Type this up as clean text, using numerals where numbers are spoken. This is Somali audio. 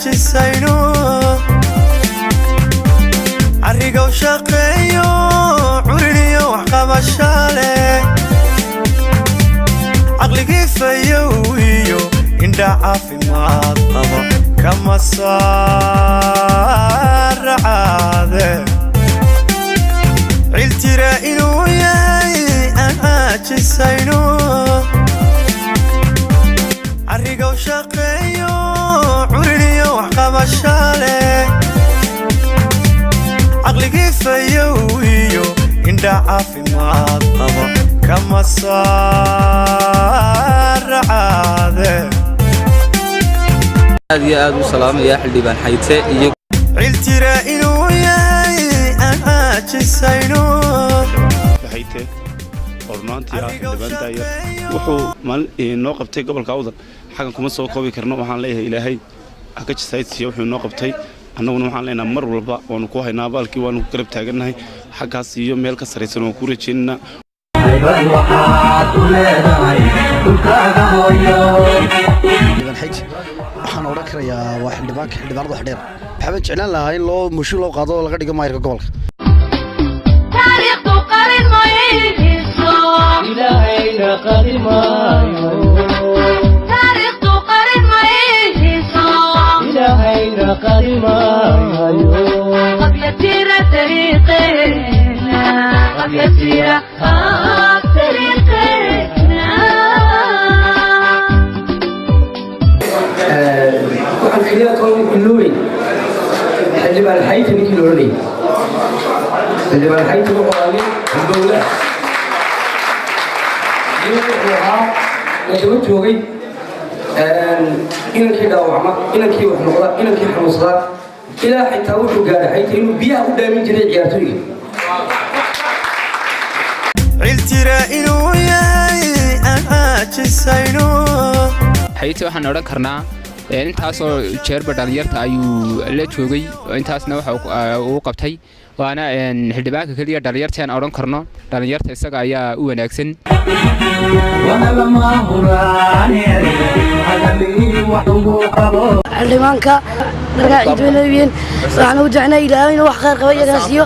caajisayno. Carrigow shaqeeyo, curiniyo waxqabasha leh, caqligii fayow iyo indha caafimaad qaba kama saaracaade. Ciltira inuu yahay aan caajisayno. Carrigow shaqeeyo, curiniyo waxqabasha leh, caqligii fayow iyo indha caafimaad qaba kama saaracaade. Aad iyo aad u salaamaya xildhibaan Xayte iyo Ciltira inuu yahay aan caajisayno. Xayte oo runaantii ah xildhibaan daayar, wuxuu maalin noo qabtay gobolka Awdal xaggan kuma soo koobi karno. Waxaan leeyahay, Ilaahay ha ka jisaydsiiya wuxuu noo qabtay. Annaguna waxaan leenahay, mar walba waanu ku haynaa abaalkii, waanu ku garab taagannahay. Xaggaas iyo meel ka sarraysan waan ku rajaynaynaa. Waxaad u leedahay dhulkaaga hooyo. Xildhibaan Xayti waxaan odhan karayaa waa xildhibaanka xildhibaanada wax dheer. Waxaan jeclaan lahaa in loo mushin loo qaado oo laga dhigo maayarka gobolka. Taariikhdu qarin mayso. Ilaahayna qadi maayo. Taariikhdu qarin mayso. Ilaahayna qadi maayo. Qabyatira dariiqeena, qabyatira dariiqeena. Waxaan keliya toon iloobeyn xildhibaan Xayta. Ninkii la odhanayay xildhibaan Xayta wuxuu ahaa nin halbowle ah, nin wuxuu ahaa la daba joogay inankii dhaawacma, inankii wax noqda, inankii xanuunsadaa. Ilaa xitaa wuxuu gaadhay Xayta inuu biyaha u dhaamin jiray ciyaartooyga. Ciltira inuu yahay aan caajisayno. Xayte waxaan odhan karnaa intaasoo jeerba dhallinyarta ayuu la joogay, intaasna waxa uu qabtay, waana xildhibaanka keliya dhallinyarta aan odhan karno dhallinyarta isaga ayaa u wanaagsan. Lama huraane hadalii wax ugu qabo. Xildhibaanka dharkaa ciidweynayeen waxaan ugu jecnaa Ilaahay inuu wax khayr qaba iyagana siiyo.